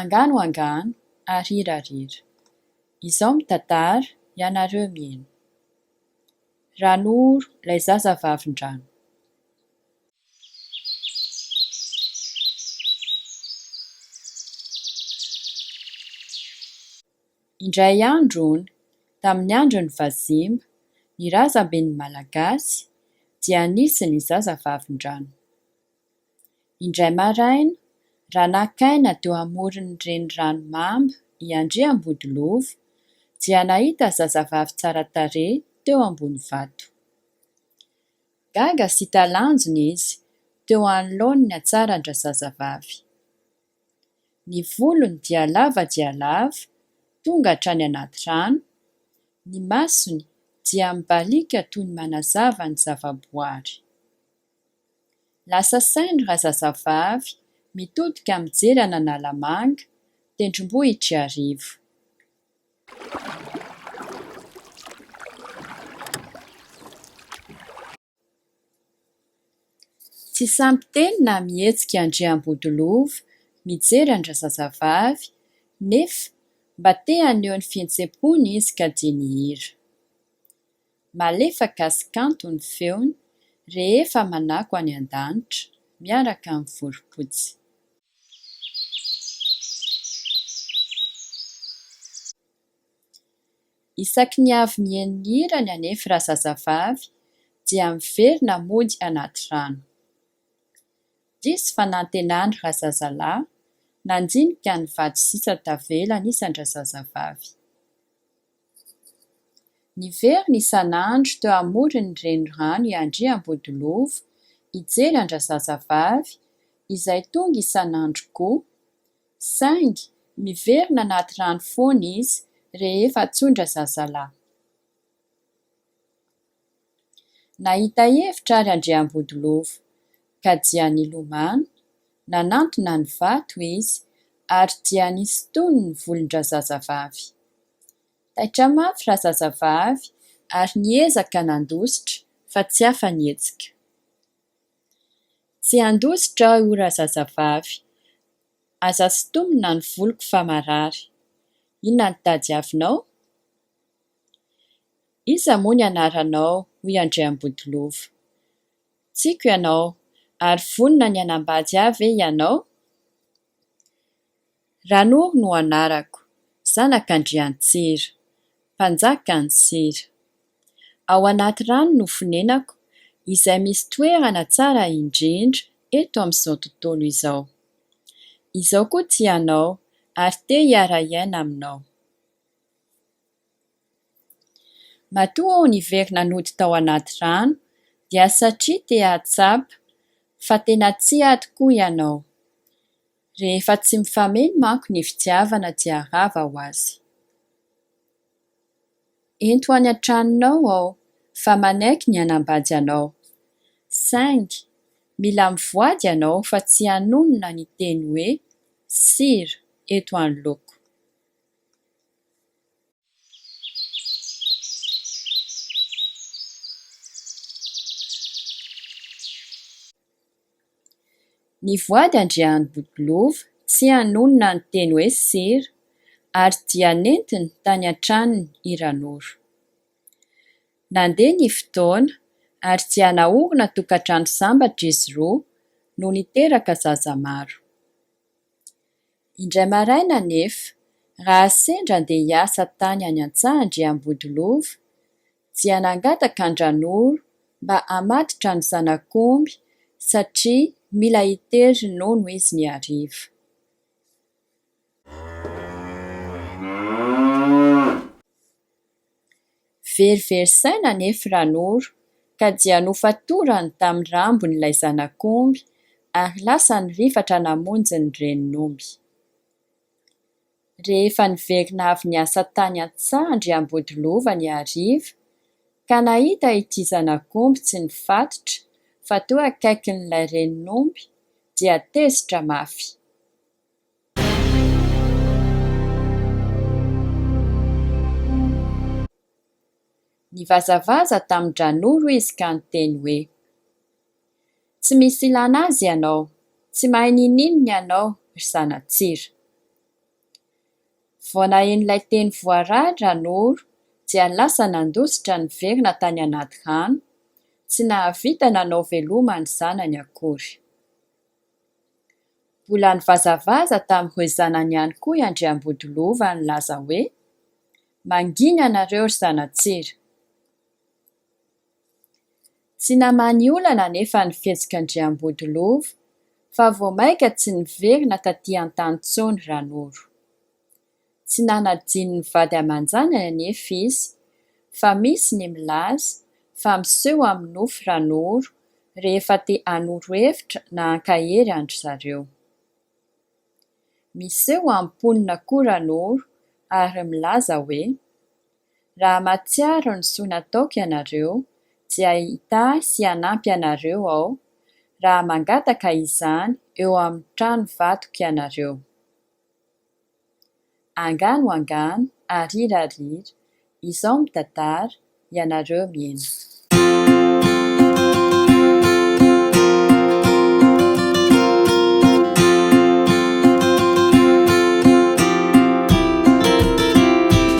Angano angano ary hira ary hira. Izao mitantara, ianareo mihaino. Ranoro, ilay zaza vavin-drano. Indray andro hono, tamin'ny andron'ny vazimba, ny razamben'ny Malagasy, dia nisy ny zaza vavin-drano. Indray maraina, raha naka aina teo amoron'ny renirano Mamba i Andriambodilova, dia nahita zazavavy tsara tarehy teo ambony vato. Gaga sy talanjona izy teo anoloan'ny hatsaran-drazazavavy. Ny volony dia lava dia lava, tonga hatrany anaty rano, ny masony dia mibaliaka toy ny manazava ny zavaboary. Lasa saina razazavavy mitodika mijery an'Analamanga, tendrombohitr'Iarivo. Tsy sahy miteny na mihetsika Andriambodilova mijery an-drazazavavy nefa mba te haneho ny fihetseham-pony izy ka dia nihira. Malefaka sy kanto ny feony rehefa manako any an-danitra miaraka amin'ny vorompotsy. Isaky ny avy mihaino ny hirany anefa razazavavy dia miverina mody anaty rano. Diso fanantenana razazalahy nandinika ny vato sisa tavela nisan-drazazavavy. Niverina isan'andro teo amoron'ny renirano i Andriambodilova hijery an-drazazavavy izay tonga isan'andro koa, saingy miverina anaty rano foana izy rehefa antsoin-drazazalahy. Nahita hevitra ary Andriambodilova ka dia nilomano, nanantona ny vato izy ary dia nisintoniny ny volon-drazazavavy. Taitra mafy razazavavy ary niezaka nandositra fa tsy afa-nihetsika. Tsy handositra aho hoy razazavavy, aza sintomina ny voloko fa marary. Inona no tadiavinao? Iza moa ny anaranao hoy Andriambodilova. Tiako ianao ary vonona ny hanambady ahy ve ianao? Ranoro no anarako, zanak'Andriantsira, mpanjakan'ny sira. Ao anaty rano no fonenako, izay misy toerana tsara indrindra eto amin'izao tontolo izao. Izaho koa tia anao ary te hiara-hiaina aminao. Matoa aho niverina nody tao anaty rano dia satria te hahatsapa fa tena tia ahy tokoa ianao. Rehefa tsy mifameno manko ny fitiavana dia rava ho azy. Ento any an-tranonao aho fa manaiky ny hanambady anao. Saingy mila mivoady ianao fa tsy hanonona ny teny hoe sira eto anoloako. Nivoady Andrianbodilova tsy hanonona ny teny hoe sira ary dia nentiny tany an-tranony i Ranoro. Nandeha ny fotoana ary dia naorina tokantrano sambatra izy roa no niteraka zaza maro. Indray maraina anefa, raha sendra handeha hiasa tany any an-tsaha Andriambodilova, dia nangataka an-dRanoro mba hamaditra ny zanak'omby satria mila hitery ronono izy ny hariva. Verivery saina anefa Ranoro ka dia nofatorany tamin'ny rambony ilay zanak'omby ary lasa nirifatra namonjy ny renin'omby. Rehefa niverina avy niasa tany an-tsaha Andriambodilova ny hariva ka nahita ity zanak'omby tsy nifatotra fa teo akaikin'ilay renin'omby dia tezitra mafy. Nivazavaza tamin-dRanoro izy ka niteny hoe, Tsy misy ilana azy ianao, tsy mahay n'inon'inona ianao, ry zana-tsira. Vao naheno ilay teny voaray Ranoro dia lasa nandositra niverina tany anaty rano, tsy nahavita nanao veloma ny zanany akory. Mbola nivazavaza tamin'ireo zanany ihany koa i Andriambodilova nilaza hoe, Mangina ianareo ry zanatsira! Tsy namaha ny olana anefa ny fihetsik'Andriambodilova fa vao mainka tsy niverina taty an-tany intsony Ranoro. Tsy nanadino ny vady aman-janany anefa izy fa misy ny milaza fa miseho amin'ny nofy Ranoro rehefa te hanoro hevitra na hankahery an-dry zareo. Miseho amin'ny mponina koa Ranoro ary milaza hoe, Raha mahatsiaro ny soa nataoko ianareo dia hitahy sy hanampy anareo aho raha mangataka izany eo amin'ny trano vadiko ianareo. Angano angano, arira arira, izao mitantara, ianareo miheno.